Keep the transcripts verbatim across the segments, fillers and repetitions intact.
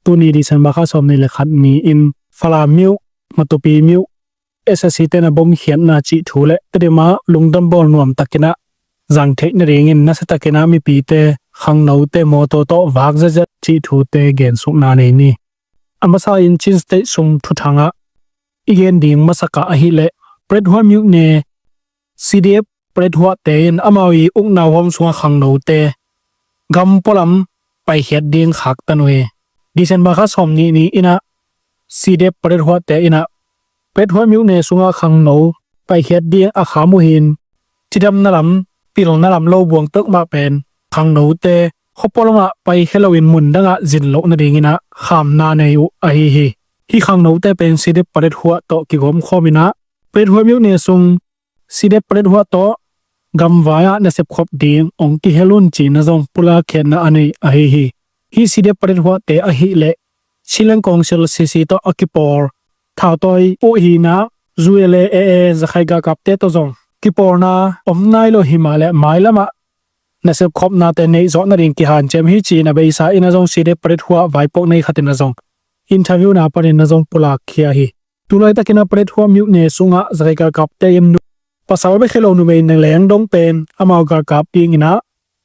tuni December kha sawm nih le khat ni-in Falam myuh, Matupi myuh, S S C te na bom khiatna cih thu le Tedim ah lungdam bawl nuam takin ah zang theih nadingin nasia takin ah mipite, khangnote mawtaw tawh vak zetzet cih thute gensukna nei ni. A masa in Chin State sung thuthang ah i gen ding masak ah ahih leh Paletwa myone C D F Paletwa te in amau i ukna huam sungah khangnote gam pualam paikhiat ding khaktan uh hi. December kha sawm nih ni-in ah C D F Paletwa te in ah Paletwa myone sungah khangno paikhiat ding a kham uh hi. Cidamna lam, pilna lam lo buang peuhmah pen khangnote khua pualam ah paikhia loin mun dang ah zin loh nadingin ah khamna nei uh ahi hi. Hih khangnote pen C D F Paletwa tawh kigawm khawmin ah Paletwa myone sung C D F Paletwa tawh gamvai ah nasep khop ding hong kihel un cihna zong pulak khiatna a nei ahi hi. Hih C D F Paletwa te ahih leh Chinland Council C C tawh a kipawl thautawi uh hi-in ah U L A A A Zakhai galkapte tawh zong kipawlna om nai lo hi mah leh mailam ah nasep khopnate neih zawh nading kihanciam hi ci-in a beisa in ah zong C D F Paletwa vaipuak nei khat in ah zong interview-na panin ah zong pulak khia hi. Tulaitakin ah Paletwa myone sungah Zakhai galkapte in nu, pasal bek hi lo numei na leng dong pen amau galkap dingin ah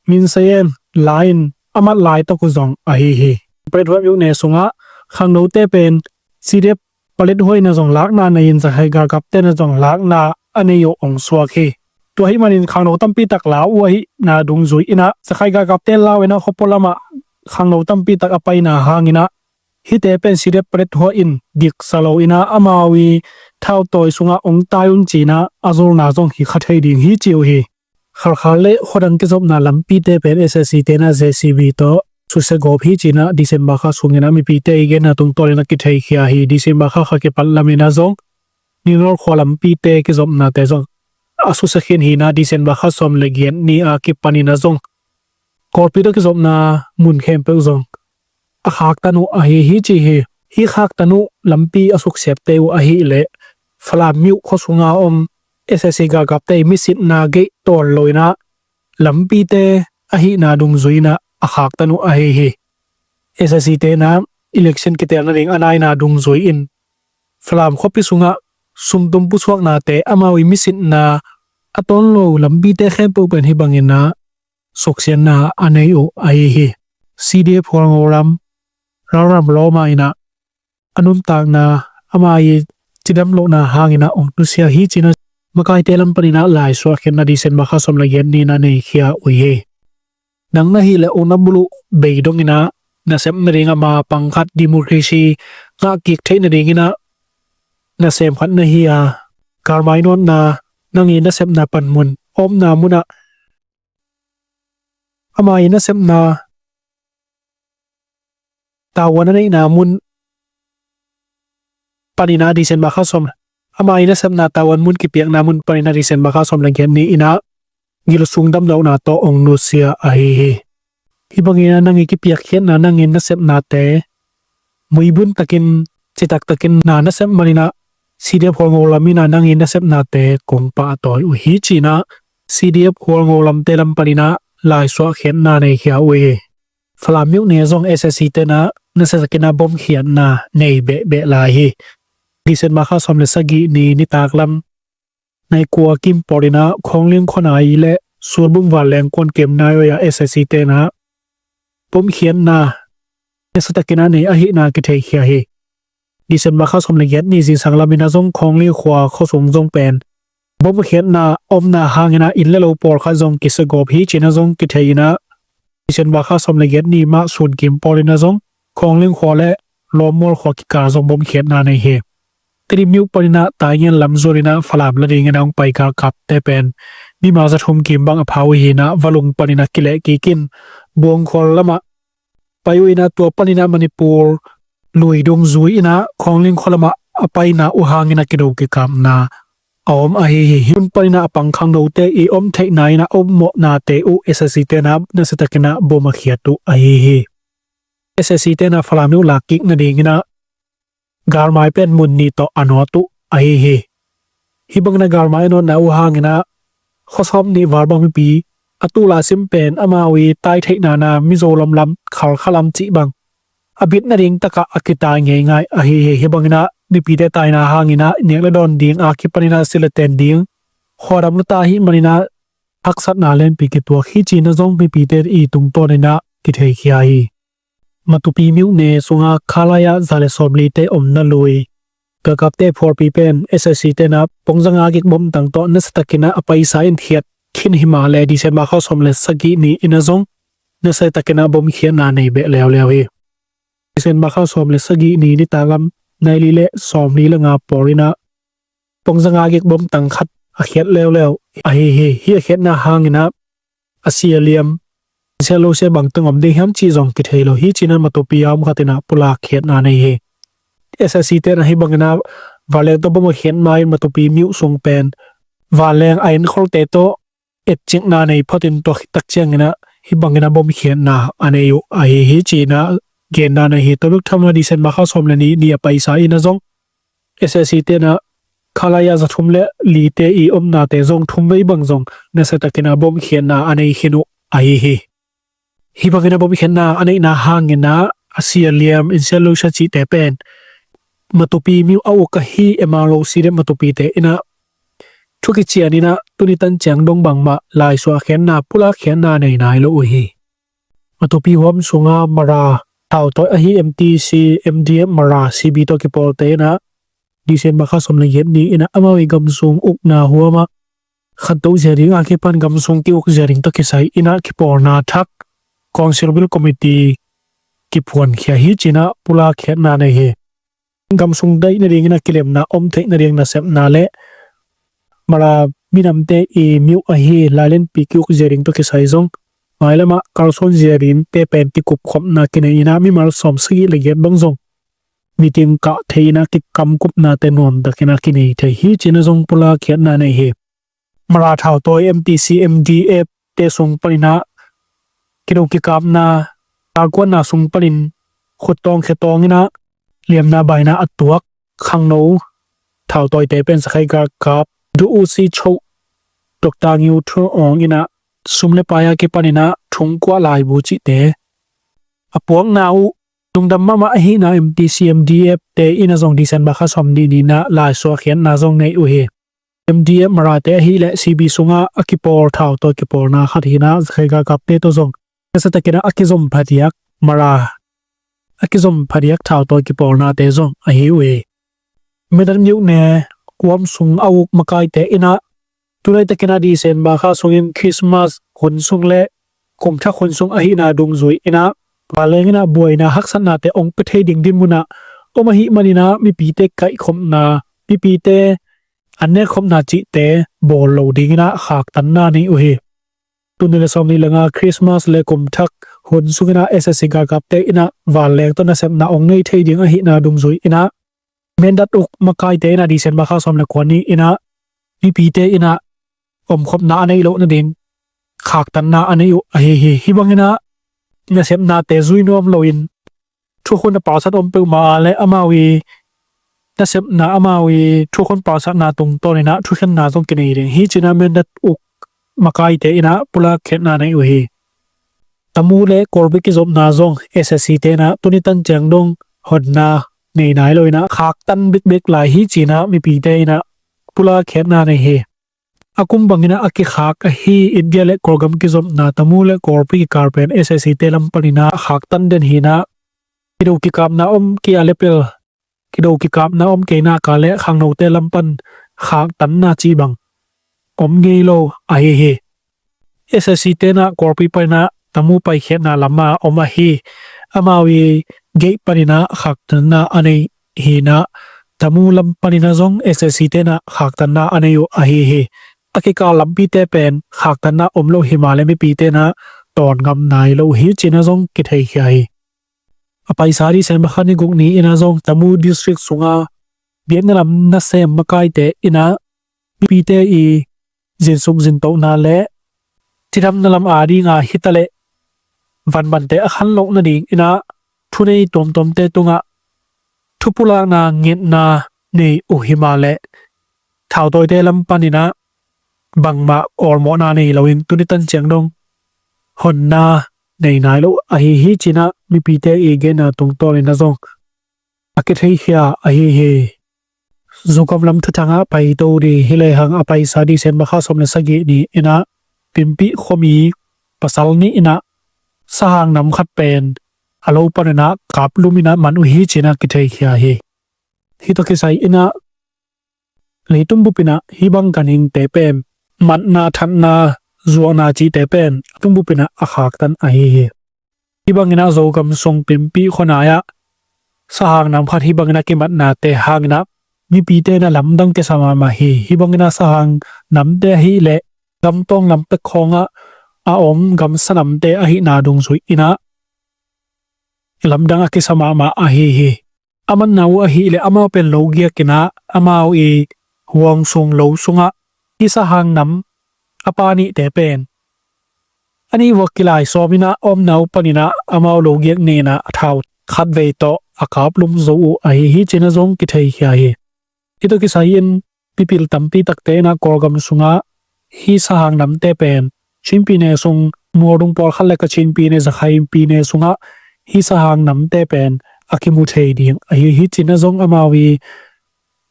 min sei-en la-in a mat laitak uh zong ahi hi. Paletwa myone sungah khangnote pen C D F Paletwa in ah zong lakna nei-in Zakhai galkapte in ah zong lakna a nei uh hong suak hi. Tua ahih manin khangno tampi tak la uh ahihna dungzui in ah Zakhai galkapte lau-in ah khua pualam ah khangno tampi tak a paina hangin ah hihte pen C D F Paletwa in diksa lo-in ah amau i thautawi sungah hong tai un ci-in ah a zolna zong hi kha thei ding hi ci uh hi. Khalkhal le khuadang kizopna lampite pen S S C te in ah J C B tawh susia gawp hi ci-in ah December kha sungin ah mipite i genna tungtawnin ah kitheikhia hi. December kha kha kipat lamin ah zong Ninor khua lampite kizopnate zong a susia khin hi-in ah December kha sawm le giat ni a kipanin ah zong Kawlpi tawh kizopna mun khempeuh zong a khaktan uh ahi hi ci hi. Hih khaktan uh lampi a suksiatte uh ahih leh Falam myuh khua sunga om S S C galkapte i misitna geih tawn lo-in ah lampite ahihna dungzui-in ah a khaktan uh ahi hi. S S C te in ah election kitel nading a naina dungzui-in Falam khuapi sungah sumtum pusuaknate amau i misitna a tawn lo lampite khempeuh pen hih bangin ah suksiatna a nei uh ahi hi. C D F Hualngo lam, Lalram lawma in ah a nuntakna ama i cidam lohna hangin ah hong nusia hi ci-in ah makaite lam panin ah laisuah khiatna December kha sawm le giat ni-in ah neikhia uh hi. Nang na hih leh hong na buluh bei dongin ah nasep nading a ma pang khat democracy ngah kik theih nadingin ah nasem khat na hi a, galmai nawtna, nang i nasepna panmun, omna mun ah ama i nasepna tavuan a neihna mun panin ah December kha sawm, ama i nasepna tavuan mun kipiakna mun panin ah December kha sawm le giat ni-in ah gilsung damlohna tawh hong nusia ahi hi. Hih bangin ah nang i kipiakkhiatna, nang i nasepnate muibun takin, citak takin na nasep manin ah C D F Hualngo lam in ah nang i nasepnate kong pahtawi uh hi ci-in ah C D F Hualngo lamte lam panin ah laisuah khiatna neikhia uh hi. Falam myone zong S S C te in ah nasia takin ah bom khiatna nei behbeh lai hi. December kha sawm le sagih ni nitak lam nai kua kim pawlin ah Khawngling khua nai le Sulbung vanleng kuan kem nai-ah S S C te in ah bom khiatna nasia takin ah nei ahihna kitheikhia hi. December kha sawm le giat ni zingsang lamin ah zong Khawngling khua khua sung zong pen bom khiatna omna hangin ah inn le lo pawlkhat zong kisia gawp hi ci-in ah zong kithei in ah December kha sawm le giat ni mah sun kim pawlin ah zong Khawngling khua le Lawmmual khua kikal zong bom khiatna nei hi. Tedim myuh panin ah Taingen lam zuanin ah Falam la dingin ah hong pai galkapte pen mimal za thum kim bang a pha uh hi-in ah Valung panin ah kileh kik in Buangkhual lamah pai uh in ah tua panin ah Manipur lui dungzui in ah Khawngling khua lamah a paina uh hangin ah kido kikapna a om ahi hi. Hih mun panin ah a pang khangnote i om theihna in ah a ommawhnate uh S S C te in ah nasia takin ah bom a khiat uh ahi hi. S S C te in ah Falam myuh lak kik nadingin ah galmai pen mun nih tawh a nawt uh ahi hi. Hih bangin ah galmai a nawtna uh hangin ah khua sawm nih val bang mipi a tul a sim pen amau i tai theihna na Mizo lam lam, Khalkha lam cih bang a bit nading takah a kitai ngeingai ahi hi. Hih bangin ah mipite taina hangin ah nek le dawn ding a kipanin ah silh le ten ding khuadam luta ahih manin ah haksatna lianpi kituak hi ci-in ah zong mipite i tungtawnin ah kitheikhia hi. Matupi myone sunga khalai ah za le sawmlite omna lui galkapte phualpi pen S S C te'n ah pongzanga gik bomtang tawh nasiatakin ah a paisa in khiat khin hi mah leh December kha sawm le sagih ni-in ah zong nasiatakin ah bomkhiatna nei beh leuleu hi. December kha sawm le sagih ni nitak lam nai li le sawmli le nga pawlin ah pongzanga gik bomtang khat a khiat leuleu ahi hi. Hih a khiatna hangin ah a si a liam, sia lo sia bangteng om ding hiam cih zong kithei lo hi ci-in ah Matupi a om khatin ah pulak khiatna nei hi. S S C te'n ah hih bangin ah vanleng tawh bom a khiat ma-in Matupi myo sung pen vanleng a enkholte tawh etcikna nei phatin tua khit tak ciangin ah hih bangin ah bomkhiatna a nei uh ahi hi ci-in ah genna nei hi. Tua bek tham lo-in December kha sawm le nih ni a paisa in ah zong S S C te'n ah khalai ah za thum le lite i omnate zong thum vei bang zong nasiatakin ah bomkhiatna a nei khin uh ahi hi. Hih bangin ah bomkhiatna a neihna hangin ah a si a liam, in sia lo sia cihte pen Matupi myo a uk ahi M R O C D F Matupite in ah thu kician in ah tuni tan ciang dong bangmah laisuah khiatna, pulak khiatna nei nai lo uh hi. Matupi huam sunga Mara thautawi ahi M T C, M D F Mara, C B tawh kipawlte in ah December kha sawm le giat ni-in ah amau i gamsung ukna huamah khanto zia ding a kipan gamsung ki-uk zia ding tawh kisai in ah kipawlna thak Council Build Committee kiphuankhia hi ci-in ah pulak khiatna nei hi. Gamsung daih nadingin ah kilemna om theih nading nasepna le Mara minamte i myo ahi lailenpi ki-uk zia ding tawh kisai zong mailamah kalsuan zia dingte pen kikupkhopna kinei in ah mimal sawm sagih le giat bang zong meeting kah thei in ah kikamkupnate nuamtakin ah kinei thei hi ci-in ah zong pulak khiatna nei hi. Mara thautawi M T C, M D F te sung panin ah kido kikapna, kalkuanna sung panin khuttawng khetawng in ah liamna baina a tuak khangno thautawite pen Sakhai galkap Du U Si Cho Doctor Ngiu Thu Aung in ah sum le pai a kipanin ah thungkuah laibu cihte a puakna uh lungdam mahmah ahihna M T C, M D F te in ah zong December kha sawm nih ni-in ah laisuah khiatna zong nei uh hi. M D F Marate ahih leh C B sungah a kipawl thautawi kipawlna khat hi-in ah Sakhai galkapte tawh zong nasiatakin ah a kizom phadiak Mara, a kizom phadiak thautawi kipawlnate zong ahi uh hi. Mindat myone huam sung a uk makaite in ah tu laitakin ah December kha sungin Christmas hun sung le kumthak hun sung ahihna dungzui in ah vanleng in ah buaina haksatnate ong pia thei ding dinmun ah om ahih manin ah mipite kaihkhopna, mipite an nekkhopna cihte bawl lo dingin ah khaktanna nei uh hi. Tul nih le sawmnih le nga Christmas le kumthak hun sungin ah S S C galkapte in ah vanleng tawh nasepna ong nei thei ding ahihna dungzui in ah Mindat uk makaite in ah December kha sawm le kua ni-in ah mipite in ah omkhopna a neih loh nading khaktanna a nei uh ahi hi. Hih bangin ah nasepnate zui nuam loin thukhun a palsat om peuhmah a le amau i nasepna, amau i thukhun palsatna tungtawnin ah thukhenna zong kinei ding hi ci-in ah Mindat uk makaite in ah pulak khiatna nei uh hi. Tamu le Kawlpi kizopna zong S S C te'n ah tuni tan ciang dong honna nei nai loin ah khaktan bekbek lai hi ci-in ah mipite in ah pulak khiatna nei hi. A kum bangin ah a kikhak ahi India le Kawlgam kizopna Tamu le Kawlpi kikal pen S S C te lam panin ah khaktan den hi-in ah kido kikapna om kei a le pel, kido kikapna om kei nak a le khangnote lam pan khaktanna cih bang om ngei lo ahi hi. S S C te'n ah Kawlpi panin ah Tamu paikhiatna lamah om ahi. Amau i gate panin ah khaktanna a nei hi-in ah Tamu lam panin ah zong S S C te'n ah khaktanna a nei uh ahi hi. A kikal lampite pen khaktanna om lo hi mah le mipite in ah tawn ngam nai lo uh hi ci-in ah zong kitheikhia hi. A paisa December kha ni guk ni-in ah zong Tamu district sunga biakna lam nasem makaite in ah mipite i zinsuk zintohna le cidamna lam a dinga hi ta leh vanmante a khan loh nadingin ah thunei tuamtuamte tungah thupulakna ngetna nei uh hi mah leh thautawite lam panin ah bangmah awlmawhna nei loin tuni tan ciang dong honna nei nai lo ahi hi cinah mipite i genna tungtawnin a zong a kitheikhia ahi hi. Zogam lam thuthangah paito ding hi lehang a paisa December kha sawm le sagih ni inah Pimpih khuami pasal nih inah sahang nam khat pen a lo paninah kaplum inah man uh hi cinah kitheikhia hi. Hih tawh kisai inah leitung bupinah hih bang ganhingte pen matna, thatna, zuakna cihte pen leitung bupinah a khaktan ahi hi. Hih banginah Zogam sung Pimpih khuanai-ah sahang nam khat hih banginah kimatnate hanginah mipite inah lamdang kisa mahmah hi. Hih banginah sahang namte ahih leh gamtawng lam pek khawngah a om gamsa namte ahihna dungzui inah lamdang a kisa mahmah ahi hi. A manna uh ahih leh amau pen lo giak inah amau i huang sung lo sungah hih sahang nam a pa nihte pen a nih vuak kilai sawm inah a omna uh paninah amau lo giak ni inah a thau khatvei tawh a kaplum zo uh ahi hi cinah zong kitheikhia hi. Hih tawh kisai-in mipil tampi takte inah Kawlgam sungah hih sahang namte pen Chin pyine sung Mualdung pawlkhat le Kachin pyine, Zakhain pyine sungah hih sahang namte pen a kimu thei ding ahi hi cinah zong amau i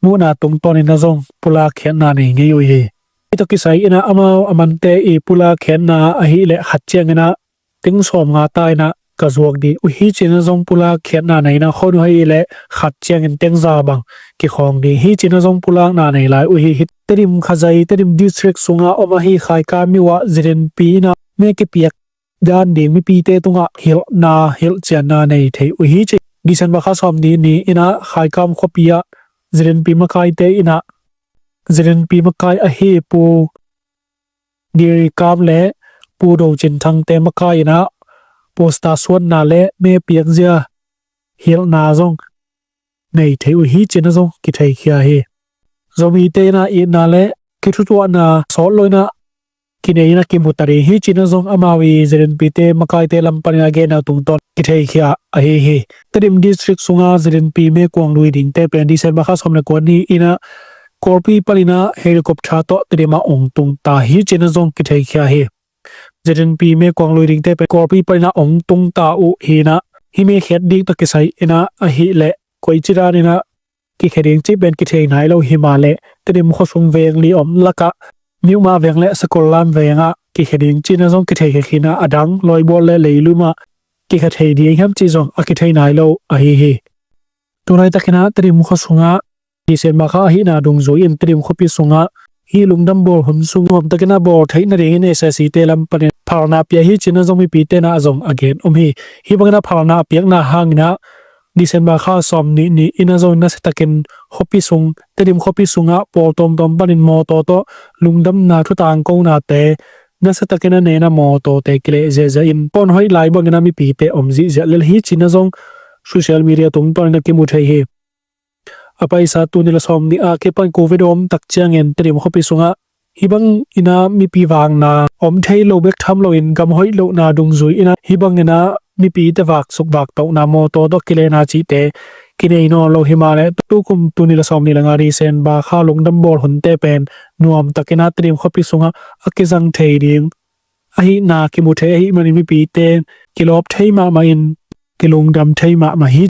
muhna tungtawnin a zong pulak khiatna nei ngei uh hi. Hih tawh kisai inah amau a mante i pulak khiatna ahih leh khat cianginah teng sawmnga ta inah ka zuak ding uh hi cinah zong pulak khiatna nei inah khon uh ahih leh khat ciangin teng za bang kikhawng ding hi cinah zong pulakna nei lai uh hi. Hih Tedim khazai Tedim district sungah om ahi Khaikam myo ah ZNP inah me kipiak dan ding mipite tungah hilhna hilhcianna nei thei uh hi ci. December kha sawm ni ni inah Khaikam khuapi ah ZNP makaite inah ZNP makai ahi Pu Diri Kam le Pu Do Cin Thangte makai inah poster suanna le me piakzia hilhna zong nei thei uh hi cinah zong kitheikhia hi. Zomite inah itna le kithutuahna sawt lo inah kinei inah kimu ta ding hi cinah zong amau i ZNP-te makaite lam panin a genna tungtawn kitheikhia ahi hi. Tedim district sungah ZNP me kuang lui dingte pen December kha sawm le kua ni inah Kawlpi paninah helicopter tawh Tedim ah ong tung ta hi cinah zong kitheikhia hi. ZNP me kuang lui dingte pen Kawlpi paninah ong tung ta uh hi inah hih me khiat ding tawh kisai inah ahih leh koici dan inah kikhia ding cih pen kithei nai lo hi mah leh Tedim khuasung veng li om lakah Myoma veng le Sakollam vengah kikhia ding cinah zong kitheikhia khin a, a dang Lawibual le Leilum ah kikhia thei ding hiam cih zong a kithei nai lo ahi hi. Tulaitakinah Tedim khuasungah December kha ahihna dungzui in Tedim khuapi sungah hih lungdam bawl hun sung nuamtakinah bawl theih nadingin SAC-te lam panin phalna pia hi cinah zong mipite inah zong a gen om hi. Hih banginah phalna a piakna hanginah December kha sawm nih ni inah zong nasiatakin khuapi sung Tedim khuapi sungah pawl tawmtawm panin mawtaw tawh lungdamna thutangkonate nasiatakin a neina mawtawte kileh ziahziah in pawn hoih lai banginah mipite om zihziah lel hi cinah zong social media tungtawnin a kimu thei hi. A paisa tul nih le sawm nih a kipan Covid a om tak ciangin Tedim khuapi sungah hih bang inah mipi vakna om thei lo bek tham loin gam hoih lohna dungzui inah hih bang inah mipite vaksuk vaktohna mawtaw tawh kilehna cihte kinei nawn lo hi mah leh tukum tul nih le sawm nih le nga December kha lungdam bawl hunte pen nuamtakinah Tedim khuapi sungah a kizang thei ding ahihna kimu thei ahih manin mipite kilawp thei mahmah in kilungdam thei mahmah hi